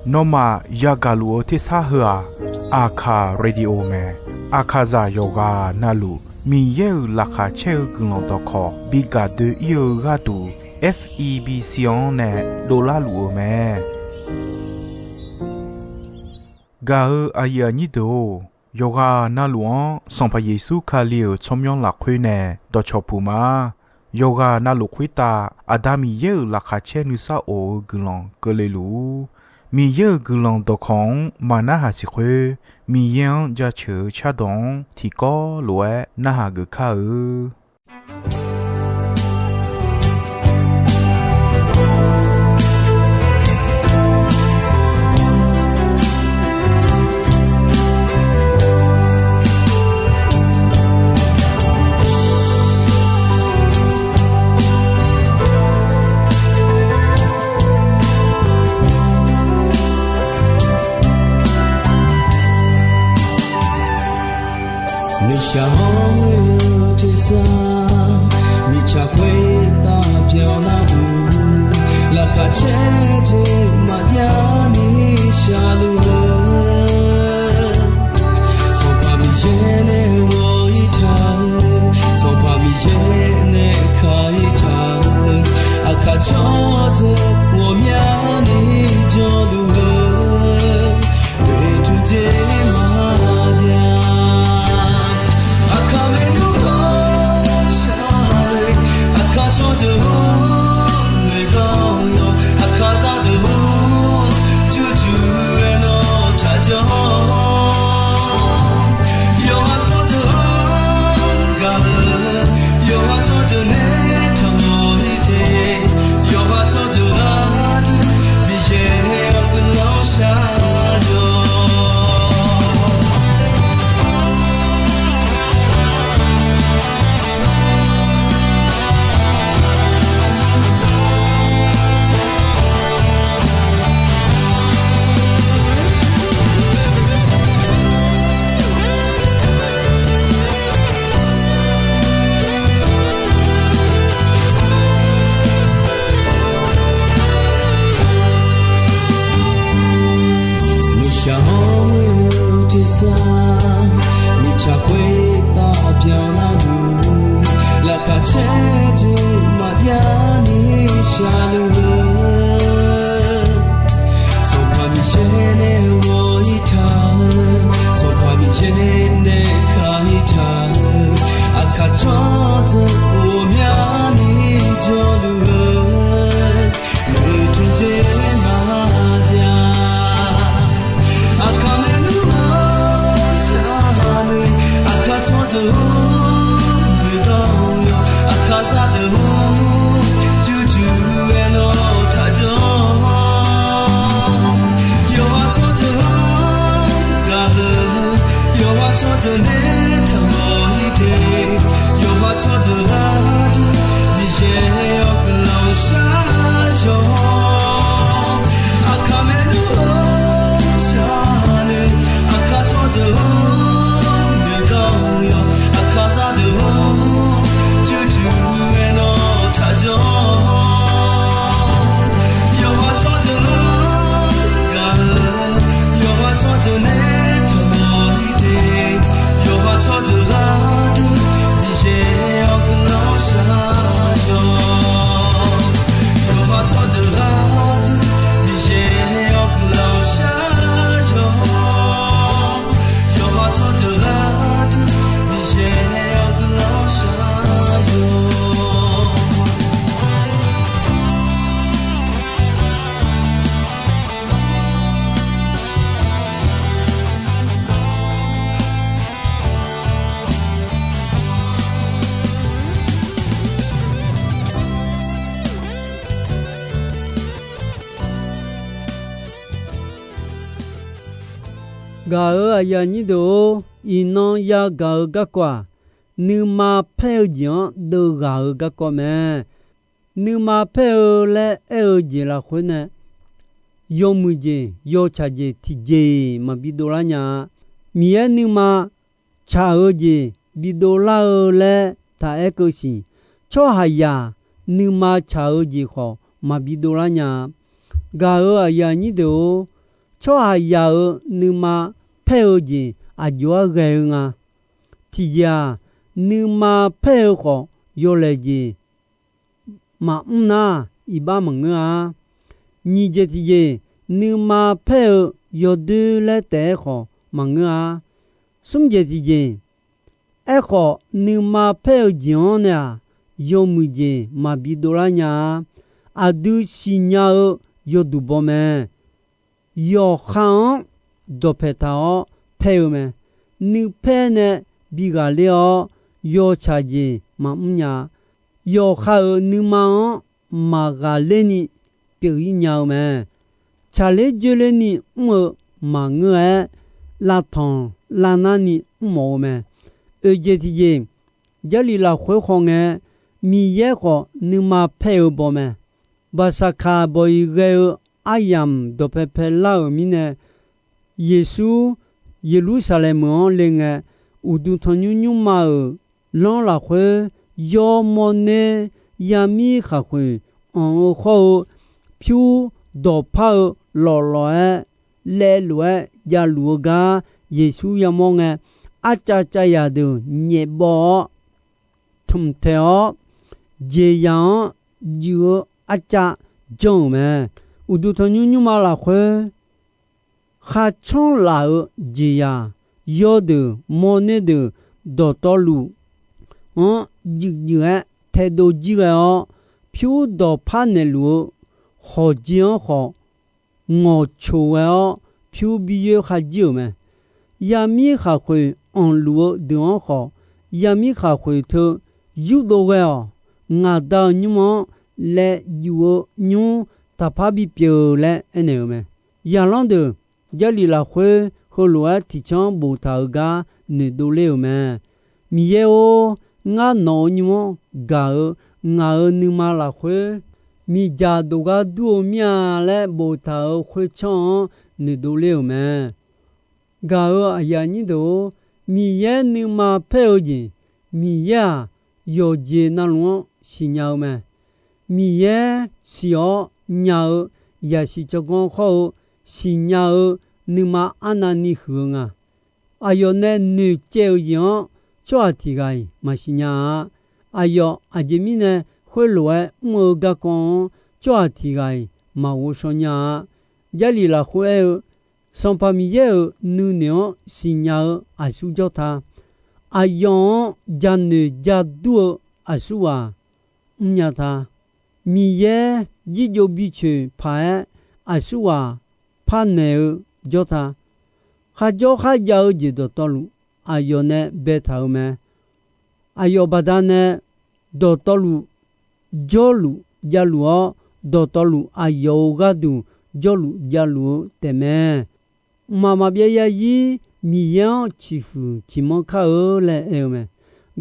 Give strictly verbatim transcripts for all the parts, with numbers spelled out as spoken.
Nawmaf yagaq luf-eu tersar heu-aq, Aqkaq radio mae. Aqkaqzaq yawqghaq navluf Miqyaer-euq laqkhaq caer-eu guiqlanq dawqkawq bi gaq doe-ir-eu gharduq, F E B C-anr nae dovlar luf-eu mae. Gaq-eu aqyuif aqnyir deuq-or, yawqghaq navluf-anr Sanqpaq Yeqsur Kali-euq tsawrmyanr lafkhoer nae dawqcawq puq ma. Yawqghaq navluf khoertav Aqda Miqyaer-euq laqkhaq caer nuisar of-eu guiqlanq keuvle luf-ur. Miqyaer-euq guiqlanq dawqkawq-anr maqnarhaq siq khoer, Miqyaer-anr jaceuq-eu cardawq-anr tiqkawv lof-aer narhaq geuf kar-eu. Nuishaq hawr-eu tersar, mirtsaq khoertav byanlar-eu, laqkhaq caer jeq maqjav ni shaqluf-eu, Sanqpaq Miqyaer nae ghawq-ir taq-eu, Sanqpaq Miqyaer nae ka-ir taq-eu, aqkaq tsawrdeuq ghawqmyani jawrluf-eu, oeqtmq jeq maqjav. Aqkaq maernmr ghawqshaq le, aqkaq tsawrdeuq-or, noeqgar-awr yawq, aqkaq zaqdeuq-or, jurjur-aer nawr taqjanr. Yawqha tsawrdeuq-anr gaq-eu, yawqha tsawrdeuq nae taqmawf-ir te, yawqha tsawrdeuq gharduq Miqyaer-awr guiqlanq shar-awq. Nuishaq hawr-eu tersar, mirtsaq khoertav byanlar-eu, laqkhaq caer jeq maqjav ni shaqluf-eu, Sanqpaq Miqyaer nae ghawq-ir taq-eu, Sanqpaq Miqyaer nae ka-ir taq-eu, aqkaq tsawrdeuq ghawqmyani jawrluf-eu, oeqtmq jeq maqjav. Aqkaq maernmr ghawqshaq le, aqkaq tsawrdeuq-or, noeqgar-awr yawq, aqkaq zaqdeuq-or, jurjur-aer nawr taqjanr. Yawqha tsawrdeuq-anr gaq-eu, yawqha tsawrdeuq nae taqmawf-ir te, yawqha tsawrdeuq gharduq Miqyaer-awr guiqlanq shar-awq. Aqkaq maernmr ghawqshaq le, aqkaq tsawrdeuq-or, noeqgar-awr yawq, aqkaq zaqdeuq-or, jurjur-aer nawr taqjanr. Yawqha tsawrdeuq-anr gaq-eu, yawqha tsawrdeuq nae taqmawf-ir te, yawqha tsawrdeuq gharduq Miqyaer-awr guiqlanq shar-awq. Yawqha tsawrdeuq gharduq Miqyaer-awr guiqlanq shar-awq. Yawqha tsawrdeuq gharduq Miqyaer-awr guiqlanq shar-awq. Gaq-euq aqyuif aqnyir deuq-or, iqnan yagaq-eu garkawv-aq, nuima paer-eu jeq-anr deuvghaq-eu garkawv mae. Nuima paer-eu laer aer-eu jeq lafkhoer nae, yawmuiq jeq yawtsaq jeq tiqjeq-iq maqbi dovlar nya-a. Miqyaer nuima tsaq-eu jeq bidov lar-eu laer taq aer keuv siq. Tsawrhaqzaq nuima tsaq-eu jeq khawf maqbi dovlar nya-a. Gaq-euq aqyuif aqnyir deuq-or, tsawrhaqzaq-euq nuima paer-eu jeq aqjox-aer ghae-eu nga. Tiqjeq-aq, nuima paer-eu khawf, yawlaeq jeq maqmr nar, iqbax maqngeur-a. Nyiq jeq tiqjeq, nuima paer-eu yawdoer laer taef-aer khawf maqngeur-a. Smr jeq tiqjeq, aerkhawf, nuima paer-eu jeq-anr nae-aq, yawmuiq jeq maqbi dovlar nya-a. Aqdui siqnya-eu yawduq baw mae. Yawqha-anr dawqpae taq-awr paer-eu mae. Nuipaer nae bi ghaqler-awr, yawtsaq jeq maqmr nya. Yawqha-euq nuima-anr maqghaqler ni pyeuf-ir nya-eu mae. Tsaqler dzoerler ni mr-eu maqngeur-aer, lavtanq lavnar ni mrmawf-eu mae. Oeq jeq tiqjeq, Jarlif lafkhoer khawf ngae, Miqyaer khawf nuima paer-eu baw mae. Baqsaqkaq bawq-iq ghae-eu aryamq dawqpae paelar-euq mirnae, Yeqsur Yeqlursaqlaeq meuq-anr le ngae, uqduq tanqnymr nymrma-euq lanr lafkhoer yawmawr ner yamir khaqkhoeq anq-eu khawr-eu, pyur dawqpar-eu lawflawf-aer laev lof-aer javluf-eu gar Yeqsur yamawr ngae, arcav cav yaq deuq nyaef baw-awr, tmq taeq-awr, jeqzaq-anr juif-eu arcav janr-euq mae. Uqduq tanqnymr nymrma lafkhoer, kharcanr laf-euq jeqzaq, yawdeuq mawrner deuq dawqtawvluf-anr juif juif-aer taedov jir ghae-awr, pyur dawqpar naeqluf-eu khawqjeq-anr khawf ngawqcoq ghae-awr, pyur bi yoer kharjir-euq mae. Yamir khaqkhoeq anqluf-eu deuq-anr khawf, yamir khaqkhoeq teu yurdov ghae-awq. Ngaq Da-euq nymr-anr laev juf-eu nymr taqpar bipyeuf laer aernaeq-euq mae. Zaqlanr deuq Jarlif lafkhoer heulof-aer tiqcanr boftaq-euq gar noeqdov ler-euq mae. Miqyaer-or, ngar nawq-euq nymr-anr gaq-eu ngaq-euq nuima lafkhoer miqdzaq dof gar dur-eu mir-a laer boftaq-euq khoertsanr-anr noeqdov ler-euq mae. Gaq-euq aqyuif aqnyir deuq-or, Miqyaer nuima paer-eu jeq, Miqyaer-aq, yawqjeq navluf-anr siqnya-eu mae. Miqyaer siq-awr nya-eu zaqsiq tsawrganr khawr-eu siqnya-eu nuima arnavni huiq-eu nga. Aqyawf nae noeqcaev-euq jeq-anr tsawrhaq tiq ghaq-iq maqsiq nya-a. Aqyawf aqjeq mirnae khoerlof-aer mr-eu garkawv-anr tsawrhaq tiq ghaq-iq maqghovshaw nya-a. Jarlif lafkhoer aer-eu, Sanqpaq Miqyaer-euq nuinoeq-anr siqnya-eu aqsur jawr ta. Aqyawf-anr janoeq jadur-eu aqsurghaq mrnya ta. Miqyaer jirjov bicoeq paq-aer aqsurghaq parnaeq-eu jawr ta. Kharjawr kharjav-eu jeq dawqtawvluf aqyawf nae baetaq-euq mae. Aqyawf baqdanae dawqtawvluf jawrluf javluf-awr, dawqtawvluf aqyawf-euq gharduq jawrluf javluf-eu taefmae. Mqmaq maqbyav zarzir Miqyaer-anr ciqhuiq ciqmanr kar-eu laer aer-eu mae.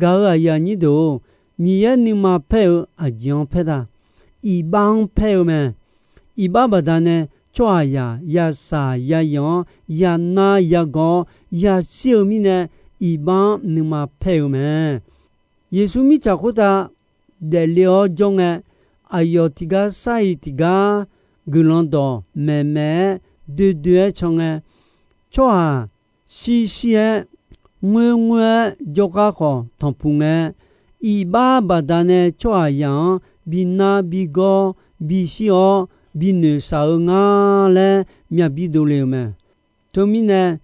Gaq-euq aqyuif aqnyir deuq-or, Miqyaer nuima paer-eu aqjeq-anr paer ta. Iqbax-anr paer-eu mae. Iqbax baqdanae tsawrhaqzaq yasaq yazanq-anr yanar yagawq-awr yashir-eu mirnae, iqbax-anr nuima paer-eu mae. Yeqsur mirtsaq khoertav daefle-awr jawr ngae, aqyawf tiqgar sar-iq tiqgar guiqlanq dawq maeqmaeq-aer doedoe-aer can ngae, tsawrhaq shirshir-aer ngoerngoer-aer jawrgar khawf tanqpuq ngae, iqbax baqdanae tsawrhaqzaq-anr bi nar bi gawr bishir-awr bi noeqshaq-eu ngar laer myavbi dovle-euq mae. Teumirnae,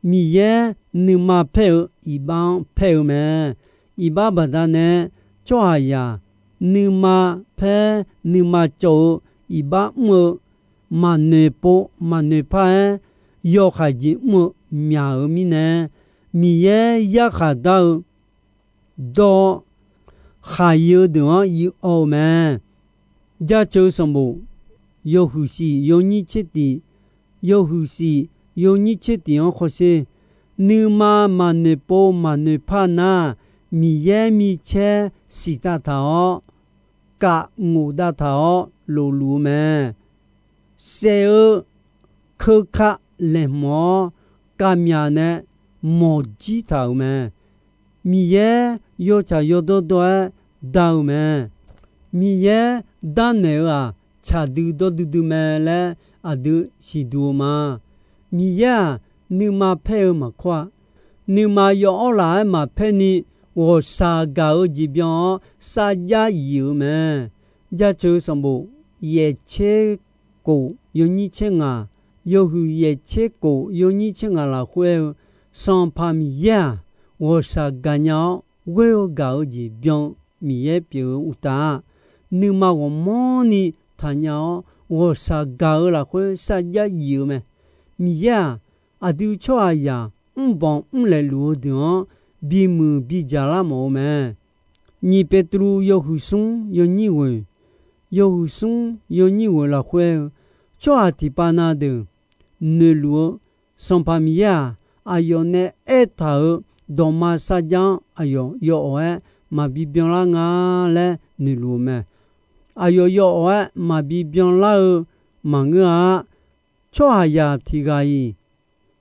Miqyaer nuima paer-eu iqbax-anr paer-eu mae. Iqbax baqdanae tsawrhaqzaq nuima paer nuima cawv-eu iqbax mr-eu maqnoeq pov maqnoeq par-aer yawkhaeq jeq mr-eu myaq-euq mirnae, Miqyaer yarkhaq dar-eu dawr-awr, khaqyi-eu deuq-anr yif awv-eu mae. Jaceuq sanqbof yawhuiq shif yawnyir tser tiq, yawhuiq shif yawnyir tser tiq-anr hawsher. Nuima maqnoeq pov maqnoeq par nar, Miqyaer micaer siqtav taq-awr, kaf ngof dav taq-awr lofluf-eu mae. Saef-eu keuka laeqhmq-awr, kavmyaq nae mawqjir taq-euq mae. Miqyaer yawtsaq yawdawr dawr-aer da-eu mae. Miqyaer darnaeq-eu-aq, tsaq dui dawr duidui mae laer aqdui siqduq-eu ma. Miqyaer-aq, nuima paer-eu maqkawr-a. Nuima yaw'awr laf-aer maqpaer ni, ghawqshaq gaq-eu jeq byan-awr sarjax yif-eu mae. Jaceuq-eu sanqbof yaeq tser kof yawnyir tser ngaq, yawhuiq yaeq tser kof yawnyir tser ngaq lafkhoer aer-eu, Sanqpaq Miqyaer-aq, ghawqshaq gaqnya-awr ghoer-eu gaq-eu jeq byan-eu Miqyaer pyeuf-eu uqtaf-aq, nuima ghawqmanrni taqnya-awr, ghawqshaq gaq-eu lafkhoer sarjax yif-eu mae. Miqyaer-aq, aqdui tsawrhaqzaq mrbanq mrlaeq luf-eu deuq-anr bimuiq bidzaq lar mawf-eu mae. Nyiq Petruv yawhuiq smr yawnyir ghoeq, yawhuiq smr yawnyir ghoeq lafkhoer aer-eu, tsawrhaq tiqpav na deuq noeqluf-eu, Sanqpaq Miqyaer-aq, aqyawf nae aertaq-euq dawqma sarjax-anr aqyawf yawawq-aer maqbi byanlar nga laer noeqluf-eu mae. Aqyawf yawawq-aer maqbi byanlar-eu maqngeur-a. Tsawrhaqzaq tiq ghaq-iq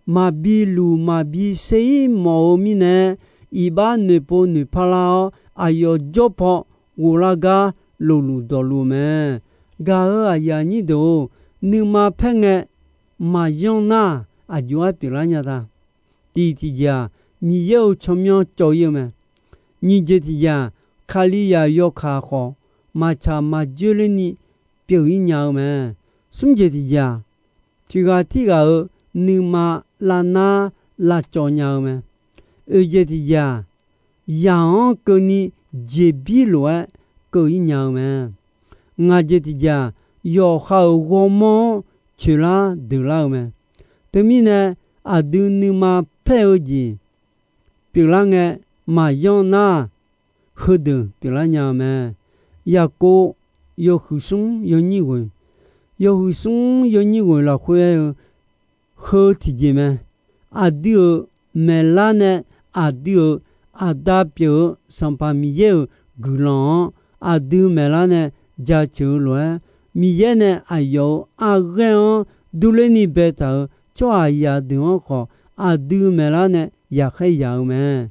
maqbi luq maqbi ser-ir mawf-eu mirnae, iqbax noeqpov noeqpar lar-awr, aqyawf jawr paw ghoflar gar lofluf dawqluf-eu mae. Gaq-euq aqyuif aqnyir deuq-or, nuima paer ngae maqyanr nar, aqjox-aer pyeuflar nya ta. Tiq tiqjeq-aq, Miqyaer-euq tsawrmyanr cawv-ir-eu mae. Nyiq jeq tiqjeq-aq, Kalizaq yawkaq khawf maqtsaq maqjoer lerni pyeuf-ir nya-eu mae. Smr jeq tiqjeq-aq, tiq ghaq tirghaq-euq nuima lavnar lavcawv nya-eu mae. Oeq jeq tiqjeq-aq, yaq-anr keuvni jeqbir lof-aer keuv-ir nya-eu mae. Ngaq jeq tiqjeq-aq, yawqha-euq ghawrmawr-anr coeqlar deuqlar-eu mae. Teumirnae, aqdui nuima paer-eu jeq pyeuflar ngae maqyanr nar, heudeuq pyeuflar nya-eu mae. Yaqkov yawhuiq smr yawnyir ghoeq, yawhuiq smr yawnyir ghoeq lafkhoer aer-eu, heu tiqjeq mae. Aqdui-euq maeqlar nae aqdui-euq Aqda pyeuf-eu Sanqpaq Miqyaer-euq guiqlanq-anr aqdui maeqlar nae jaceuq-eu lof-aer, Miqyaer nae aqyawf-euq arghaer-anr durler ni baetaq-euq tsawrhaqzaq deuq-anr khawf, aqdui maeqlar nae yaqkhaer yaq-eu mae.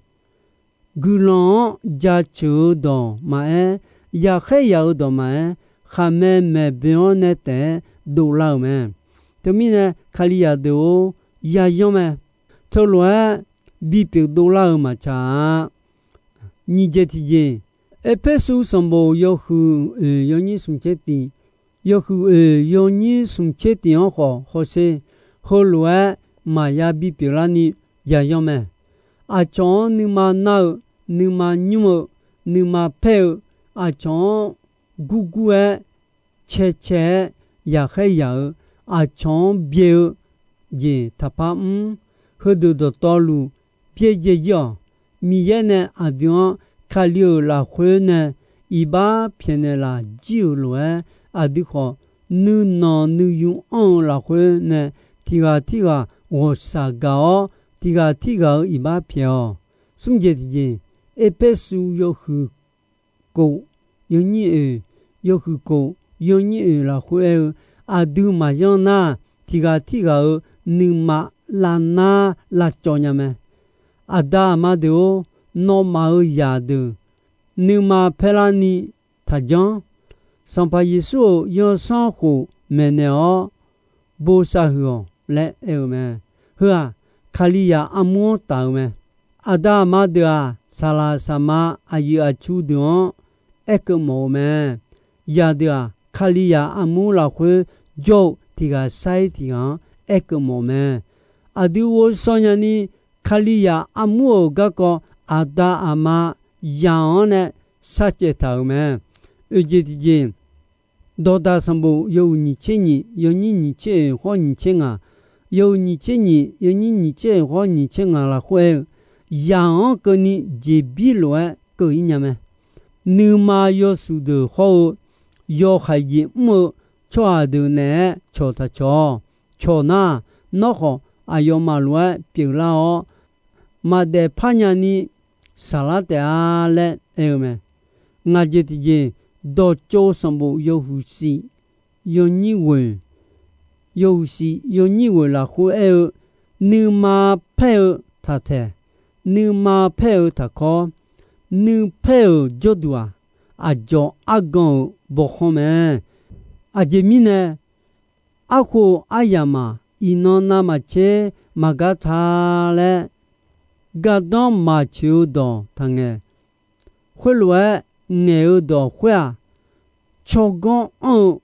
Guiqlanq-anr jaceuq-eu dawq maqaer, yaqkhaer yaq-eu dawq maqaer, khaqmae maeqboe-anr nae taef-aer dovlar-euq mae. Teumirnae, Kalizaq deuq-or, yayanr mae. Teulof-aer bipyeuf dovlar-eu maqtsaq-a. Nyiq jeq tiqjeq, Erpersu sanqbof yawhuiq oeq yawnyir smq tser tiq, yawhuiq oeq yawnyir smq tser tiq-anr khawf hawsher, heulof-aer maqya bipyeuf larni yayanr mae. Aqcawq-anr nuima nar-eu, nuima nymr-eu, nuima paer-eu, aqcawq-anr gurgur-aer caecae-aer yaqkhaer yaq-eu, aqcawq-anr byae-eu jeq taqpar mr. Heudeuq dawqtawvluf byaerdzae jir-awq. Miqyaer nae aqdui-anr Kali-euq lafkhoer nae iqbax pyaeqnaeq laf jir-euq lof-aer, aqdui khawf nuinanq nuiyu anr-eu lafkhoer nae tiq ghaq tirghaq ghawqshaq gaq-awr, tiq ghaq tirghaq-euq iqbax pyaeq-awq. Smr jeq tiqjeq, Erpersu yawhuiq kof yawnyir oeq, yawhuiq kof yawnyir oeq lafkhoer aer-eu, aqdui maqyanr nar, tiq ghaq tirghaq-euq nuima lavnar lavcawv nya mae. Aqda aqma deuq-or, nawmaf-euq zaqdeuq nuima paer larni taqjanr. Sanqpaq Yeqsur-euq yawsanr khof maeqnaeq-awr bosav huiq-awq laer aer-eu mae. Heu-aq, Kalizaq armur-anr taf-eu mae. Aqda aqma deuq-aq, saqlaq saqma aqyuif aqtsu deuq-anr aerkeuv mawf-eu mae. Zaqdeuq-aq, Kalizaq armur lafkhoer jawr-eu tiq ghaq sair tiq ghaq-anr aerkeuv mawf mae. Aqdui ghovshaw nyani, Kalizaq armur-euq garkawv aqda aqma zaq-anr nae sharcaev taq-euq mae. Oeq jeq tiqjeq, Dawqdaq sanqbof yawhuiq nyiq tser nyiq yawnyir nyiq tser oeq hawr nyiq tser ngaq, yawhuiq nyiq tser nyiq yawnyir nyiq tser oeq hawr nyiq tser ngaq lafkhoer aer-eu, zaq-anr keuvni jeqbir lof-aer keuv-ir nya mae. Nuima yawshuif deuq hawr-eu yawhaiq jeq mr-eu tsawrhaq deuq naeq-aer cawq taq cawq-awq. Cawq nar, nawr khawf aqyawfmaf lof-aer pyeuflar-awr, maqdaef par nyani saqlar taef-a laer aer-eu mae. Ngaq jeq tiqjeq, Dawqtsov sanqbof yawhuiq shif yawnyir ghoeq, yawhuiq shif yawnyir ghoeq lafkhoer aer-eu, nuima paer-eu taqtaeq, nuima paer-eu taqkawr, nuipaer-euq jawrduq-aq, aqdzawq argan-euq bawkhanr mae. Aqjeq mirnae, arkhof aryamq-aq, iqnan navmaqtser maqgar ta laer gardanr maqtsoeq-eu dawq taqngaeq. Khoerlof-aer ngaeq-eu dawq khoer-aq, tsawrganr anr-eu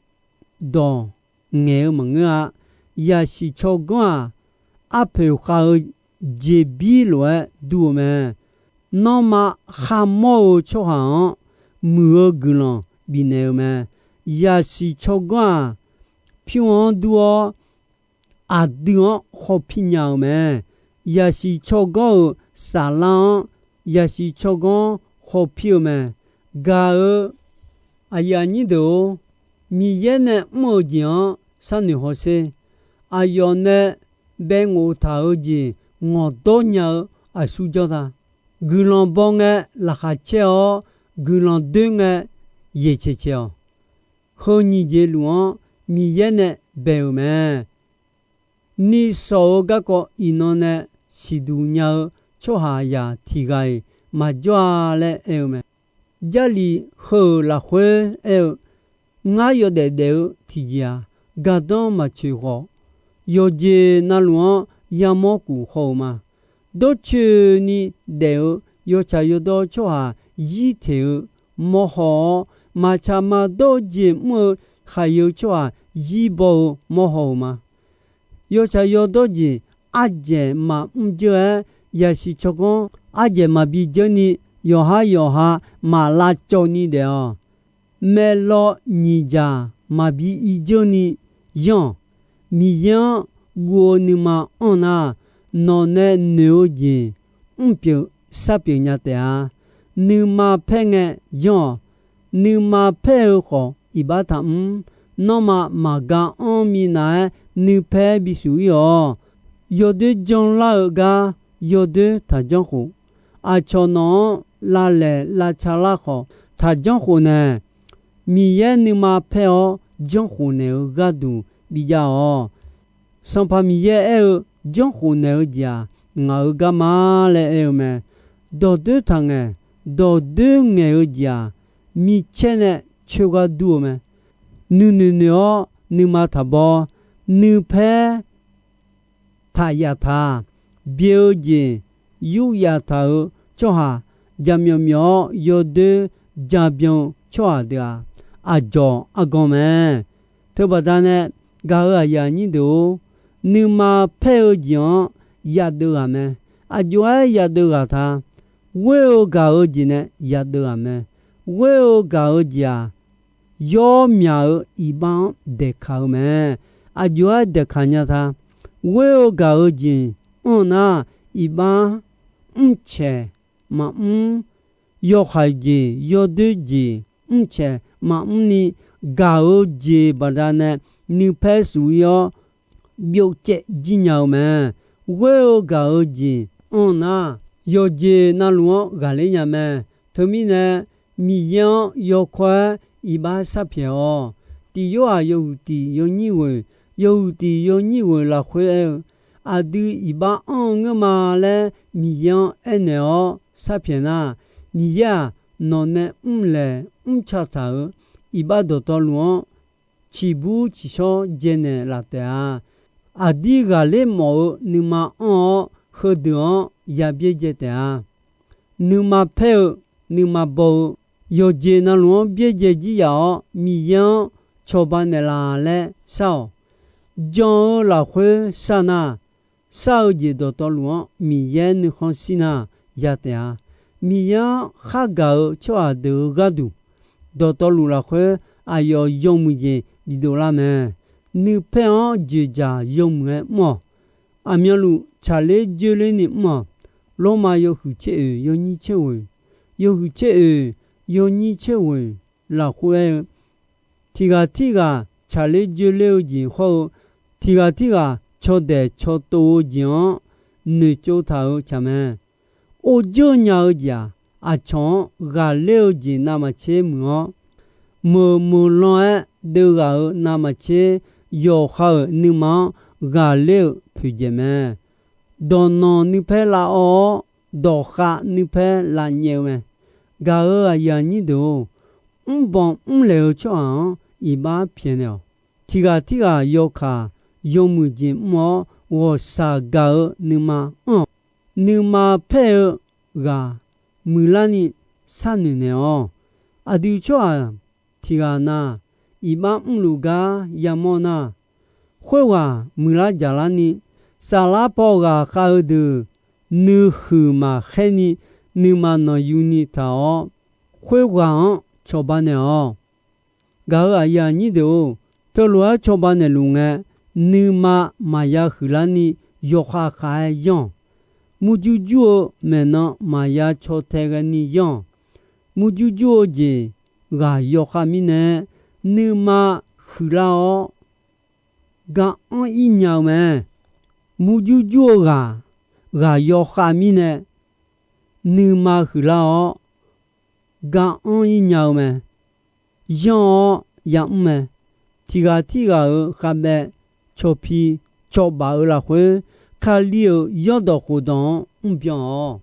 dawq ngaeq-eu maqngeur-a. Yaqsiq tsawrganr-aq, arpoeq khav-eu jeqbir lof-aer dur-eu mae. Nanrma kharmawr-eu tsawrhaq-anr muiq-eu guiqlanq bifnaeq-eu mae. Yaqsiq tsawrganr-aq, pyur-anr dur-awr, aqdui-anr khawpir nya-eu mae. Yaqsiq tsawrganr-euq saflar-anr, yaqsiq tsawrganr khawpir-eu mae. Gaq-eu aqyuif aqnyir deuq-or, Miqyaer nae mr-eu jeq-anr sharnoeq hawsher. Aqyawf nae bae ngof taq-eu jeq ngawqdawr nya-eu aqsur jawr ta. Guiqlanq baw ngae laqkhaq caer-awr, guiqlanq doer ngae yaeq caeq caeq-awq. Heu nyiq jeq luf-anr Miqyaer nae bae-euq mae. Ni shawq-eu garkawv iqnan nae siqduq nya-eu tsawrhaqzaq tiq ghaq-iq maqjawr-a laer aer-eu mae. Jarlif heu-euq lafkhoer aer-eu, ngar yawdaef daef-eu tiqjeq-aq, gardanr maqtsoeq khawf, yawqjeq navluf-anr yamawr kuf haw-euq ma. Dawrcoeni daef-eu yawtsaq yawdawr tsawrhaq zir teq-eu mawrhaw-awr, maqtsaq maqdawr-eu jeq mr-eu khaqyeu tsawrhaq zir baw-eu mawrhaw-euq ma. Yawtsaq yawdawr jeq ardzaeq maqmr dzeur-aer, yaqsiq tsawrganr ardzaeq maqbi dzeur ni, yawqhar yawqha maq lavcawv ni daef-awq. Maeqlaw nyiq dzaq maqbi ir dzeur ni yanr-awq. Miqyaer-anr guv-eu nuima anr nar, nawq nae noeq-eu jeq mrpyeuf sharpyeuf nya taef-a. Nuima paer ngae yanr-awq. Nuima paer-eu khawf iqbax taqmr. Nanrma maqga anr minav-aer nuipaer bishuq ir-awq. Yawdoer janlar-eu gar yawdoer taq janrkhof. Aqcawq nawq-anr lavlaeq lavca lar khawf taq janrkhof nae, Miqyaer nuima paer-awr janrkhof naeq-eu gharduq bijav-awq. Sanqpaq Miqyaer aer-eu, janrkhof naeq-eu jeq-aq, ngaq-euq garma laer aer-eu mae. Dawqdoer taqngaeq, dawqdoer ngaeq-eu jeq-aq, micaer nae coer gar dur-eu mae. Nuinoeq noeq-awr nuima taqbaw, nuipaer taq yaftaq, byae-eu jeq yur yaftaq-euq tsawrhaq, jaqmyawf myawf-awr yawdoer jabyan-eu tsawrhaq deuq-aq, aqdzawq argan mae. Teubaqda nae gaq-euq aqyuif aqnyir deuq-or, nuima paer-eu jeq-anr yadeuv ghaq mae. Aqjox-aer yadeuv ghaq ta. Ghoer-eu gaq-eu jeq nae yadeuv ghaq mae. Ghoer-eu gaq-eu jeq-aq, yawr myaq-eu iqbax-anr daeqkaq-eu mae. Aqjox-aer daeqkaq nya ta. Ghoer-eu gaq-eu jeq anr nar, iqbax mrcaeq maqmr, yawhaiq jeq yawdoer jeq mrcaeq maqmr ni, gaq-eu jeq baqdanae nuipaer shuq ir-awr, byovcaev jir nya-eu mae. Ghoer-eu gaq-eu jeq anr nar, yawqjeq navluf-anr ghaqler nya mae. Teumirnae, Miqyaer-anr yawkawr-aer iqbax sharpyaeq-awq. Tiq Yorhaq yawhuiq tiq yawnyir ghoeq, yawhuiq tiq yawnyir ghoeq lafkhoer aer-eu, aqdui iqbax anr-eu ngeur ma laer Miqyaer-anr aernaeq-awr sharpyaeq nar, Miqyaer-aq, nawq nae mrlaeq mrca taq-euq iqbax dawqtawvluf-anr ciqbur ciqshawr dzaenaeq laf taef-a. Aqdir ghaqler mawf-eu nuima anr-awr, heudeuq-anr ya byaerdzae taef-a. Nuima paer-eu, nuima baw-eu, yawqjeq navluf-anr byaerdzae jir yaf-awr, Miqyaer-anr cawba naeqlaf laer shar-awq. Jan-eu lafkhoer shar nar, shar-eu jeq dawqtawvluf-anr Miqyaer nuikhanr shir nar ya taef-a. Miqyaer-anr khargaq-eu tsawrhaq deuq-eu gharduq, dawqtawvluf lafkhoer aqyawf yawmuiq jeq bidov lar mae. Nuipaer-anr dzoeqdzaq yawmuiq-aer mr-awq. Aqmyanluf tsaqler dzoerler ni mr-awq. Lormav yawhuiq tser oeq yawnyir tser ghoeq, yawhuiq tser oeq yawnyir tser ghoeq lafkhoer aer-eu, tiq ghaq tirghaq tsaqler dzoerler-eu jeq hawr-eu, tiq ghaq tirghaq cawdaeq cawtov-eu jeq-anr noeqtsov taq-euq tsaq mae. Or dzeur nya-eu jeq-aq, aqcawq-anr ghaqler-eu jeq navmaqtser muiq-awr, meuq meuq lan-aer deuvghaq-euq navmaqtser yawqha-euq nuima-anr ghaqler-euq poeqdzaeq mae. Dawqnanq nuipaer lavawv-awr, dawqkhav nuipaer lavnyaef-eu mae. Gaq-euq aqyuif aqnyir deuq-or, mrbanq mrlaeq-eu tsawrhaq-anr iqbax pyaeqnaeq-awq. Tiq ghaq tirghaq yawkaq yawmuiq jeq mr-awr, ghawqshaq gaq-eu nuima anr-awq. Nuima paer-eu ghaq muiqlarni sharnoeq naeq-awq. Aqdui tsawrhaq tiq ghaq na, iqbax mrluf gar yamawr nar, khoerghaq muiqlar jaqlarni, saflar paw ghaqkhav-eu deuq nuihuiq maqkhaerni, nuima nanqyuni taq-awr, khoerghaq-anr cawba naeq-awq. Gaq-euq aqyuif aqnyir deuq-or, teulof-aer cawba naeqluf ngae, nuima maqya huiqlarni yawkhav khav-aer yanr-awq. Murjur jur-eu maeqnan maqya caw tae ghaeni yanr-awq. Murjur jur-eu jeq ghaq yawkhav mirnae, nuima huiqlar-awr, gar anr-ir nya-eu mae. Murjur jur-eu ghaq, ghaq yawkhav mirnae, nuima huiqlar-awr, gar anr-ir nya-eu mae. Yanr-awr yamr mae. Tiq ghaq tirghaq-euq khavbaev cawqpi cawqbaf-eu lafkhoer, Kali-euq yawrdawq khofdawq-anr mrbyan-awq.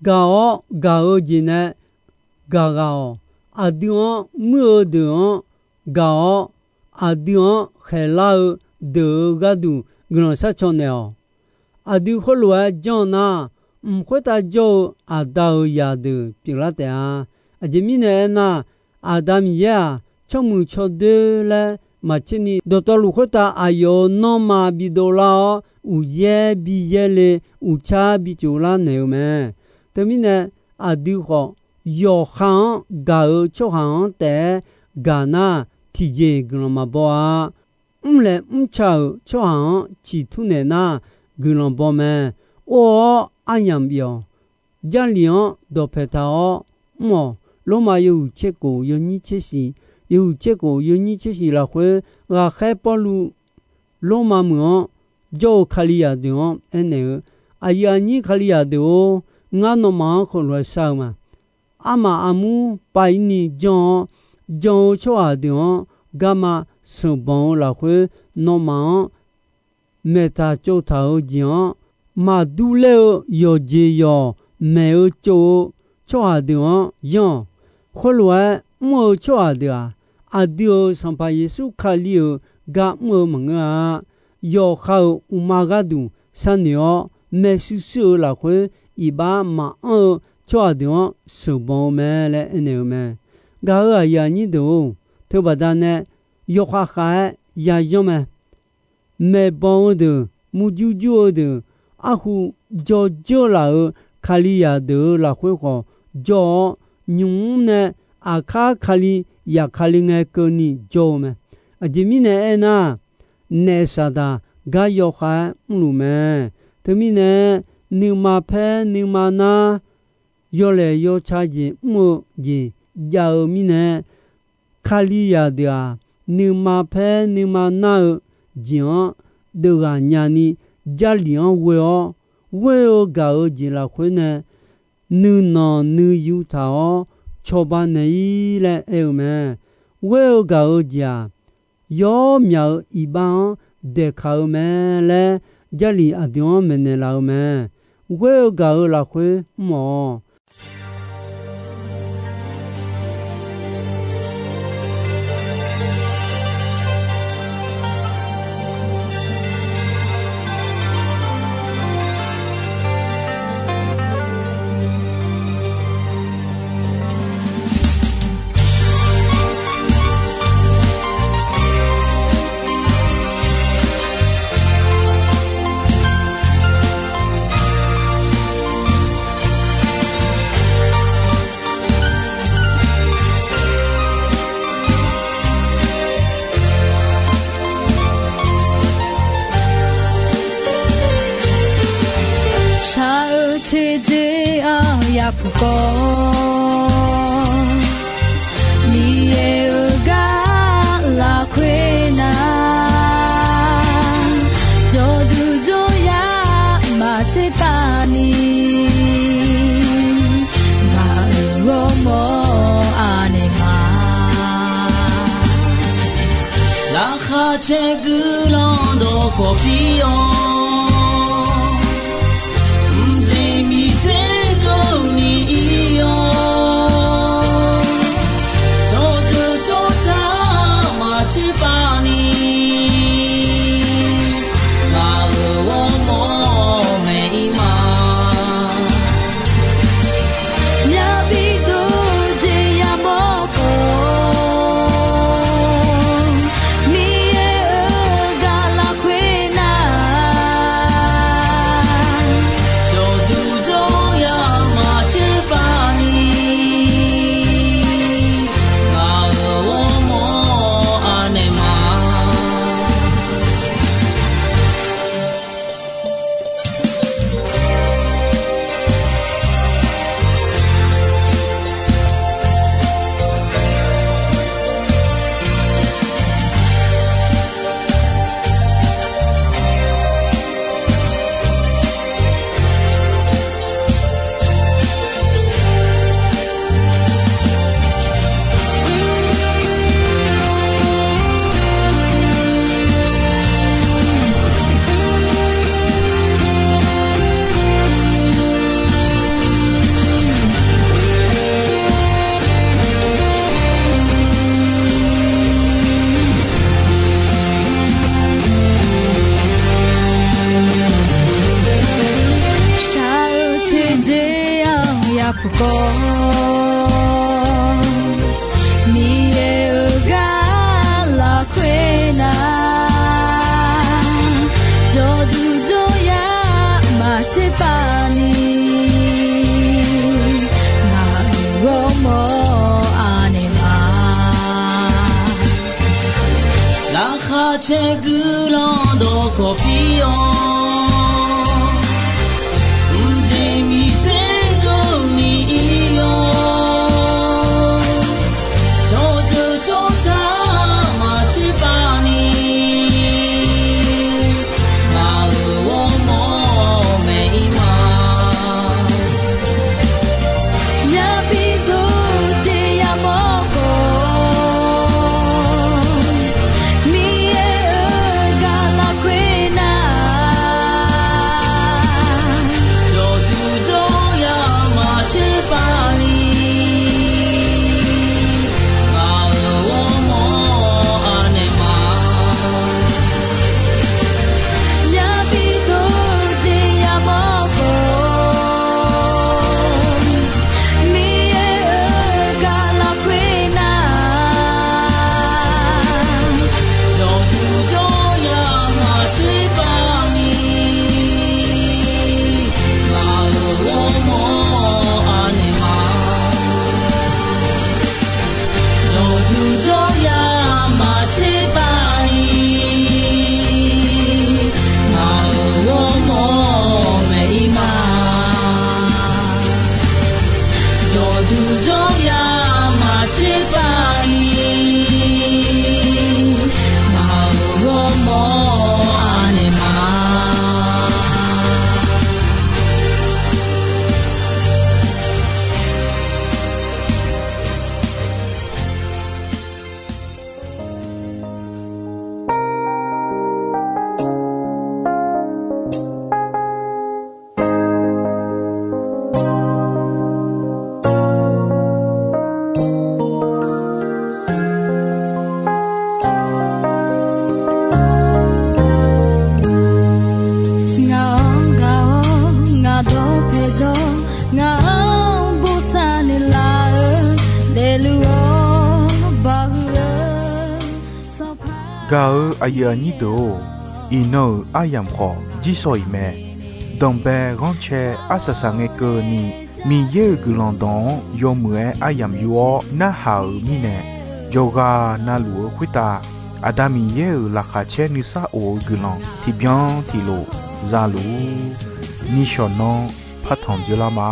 Gaq-awr gaq-eu jeq nae gaq ghaq-awq. Aqdui-anr muir-eu deuq-anr gaq-awr, aqdui-anr khaeqlar-eu deuq-euq gharduq guiqlanq sharcaw naeq-awq. Aqdui khoerlof-aer janr-eu nar, mq khoertav jawr-eu Aqda-euq zaqdeuq pyeuflar taef-a. Aqjeq mirnae aernar, Aqda Miqyaer-aq, tsawrmuiq tsawrdoer laer maqtserni, dawqtawvluf khoertav aqyawf-euq nanrma bidov lar-awr, uqyaer bi yaerle, uqtsar bi tsoflar naeq-eu mae. Teumirnae, aqdui khawf, yawqha-anr gaq-eu tsawrhaq-anr taef-aer gaq nar, tiqjeq guiqlanq maqbaw-a. Mrlaeq mrca-euq tsawrhaq-anr ciqtur naeq nar, guiqlanq baw mae. Or-awr aryamq bif-awq. Jarlif-anr dawqpae taq-awr mr-awq. Lormav yawhuiq tser kof yawnyir tser shiq, yawhuiq tser kof yawnyir tser shiq lafkhoer, ghaqkhaer Pawrluv Lormav meuq-anr jawr-eu Kalizaq deuq-anr aernaeq-eu, Aqyuif aqnyir Kalizaq deuq-or, ngar nawmaf-anr heulof-aer shar-eu ma. Armaf armur pav-ir ni janr-awr, jan-eu tsawrhaq deuq-anr garma sheuqbanq-eu lafkhoer, nawmaf-anr maeqtaq tsovtaq-eu jeq-anr maqdur laer-eu yawqjeq yawq maeq-eu tsov-eu tsawrhaq deuq-anr yanr-awq. Khoerlof-aer mr-eu tsawrhaq deuq-aq, aqdui-euq Sanqpaq Yeqsur Kali-euq gar mr-eu maqngeur-a. Yawqha-euq uqma gharduq sharnoeq-awr, maershuir shuir-eu lafkhoer iqbax maqanr-eu tsawrhaq deuq-anr sheuqbanq-eu mae laer aernaeq-eu mae. Gaq-euq aqyuif aqnyir deuq-or, teubaqda nae yawkhav khav-aer yayanr mae. Maeqbanq-eu deuq, murjur jur-eu deuq, arhu jawr jeur laf-euq Kalizaq deuq-euq lafkhoer khawf jawr-awr, nymq mr nae aqkar Kali yaf Kali ngae keuvni jawr-eu mae. Aqjeq mirnae aernar, naef Saqdaq gar yawkhav-aer mrluf mae. Teumirnae, nuima paer nuima nar, yawlaeq yawca jeq mr-eu jeq jav-eu mirnae, Kalizaq deuq-aq, nuima paer nuima nar-eu jeq-anr deuvghaq nyani, Jarlif-anr ghoe-awr, ghoer-eu gaq-eu jeq lafkhoer nae nuinanq nuiyu taq-awr cawba naeq-ir laer aer-eu mae. Ghoer-eu gaq-eu jeq-aq, yawr myaq-eu iqbax-anr daeqkaq-eu mae laer, Jarlif aqdui-anr maeqnaeq laf-eu mae. Ghoer-eu gaq-eu lafkhoer mr-awq. Shaq-eu teqdzeq-aq yapuq kawv, Miqyaer-euq gar lafkhoer nar, jawrduq jawryar maqtser pav ni, ngaq-euq ghawrmawr aqnaeq ma. Laqkhaq caer guiqlanq dawqkawq pir-awr, mqjeq miqjeq keuvni ir-awr, tsawrjeuq tsawrca-anr maq Miqyaer-euq gar lafkhoer nar, jawrduq jawryar maqtser pav ni, ngaq-euq ghawrmawr anaeq ma. Laqkhaq caer guiqlanq dawqkawq pir-awr, mqjeq miqtser keuvni ir-awr, tsawrjeuq tsawrca maqtser pav ni, ngaq-euq ghawrmawr maeq ir ma. Yabi dov jeq yamawr khawf, Miqyaer-euq gar lafkhoer nar, jawrduq jawryar maqtser pav ni, ngaq-euq ghawrmawr anaeq ma. Yabi dov jeq yamawr khawf, Miqyaer-euq gar lafkhoer nar, jawrduq jawryar maqtser pav ni, ngaq-euq ghawrmawr anaeq ma. Jawrduq jawryar maqtser pav ni, ngaq-euq ghawrmawr maeq ir ma. Jawrduq jawryar maqtser pav ni, ngaq-euq ghawrmawr anaeq ma. Ngaq-anr gaq-awr ngaq dawqpae jawr, ngaq-anr bosav naeqlaf-eu, daefluf-awr baqhuiq-eu sanqpaq. Gaq-eu aqyuif aqnyir deuq-or, iqnan-euq aryamq khawf jirsawq iq mae. Danqbae ghanrcae arsaq saq ngae keuvni, Miqyaer-euq guiqlanq dawq-anr yawmuiq-aer aryamq yur-awr narhaq-euq mirnae, yawqghaq navluf-eu khoertav Aqda Miqyaer-euq laqkhaq caer nuisar of-eu guiqlanq tiqbyan tiqlof za luf-ur. Nishawq nanr partanq dzeurlar ma.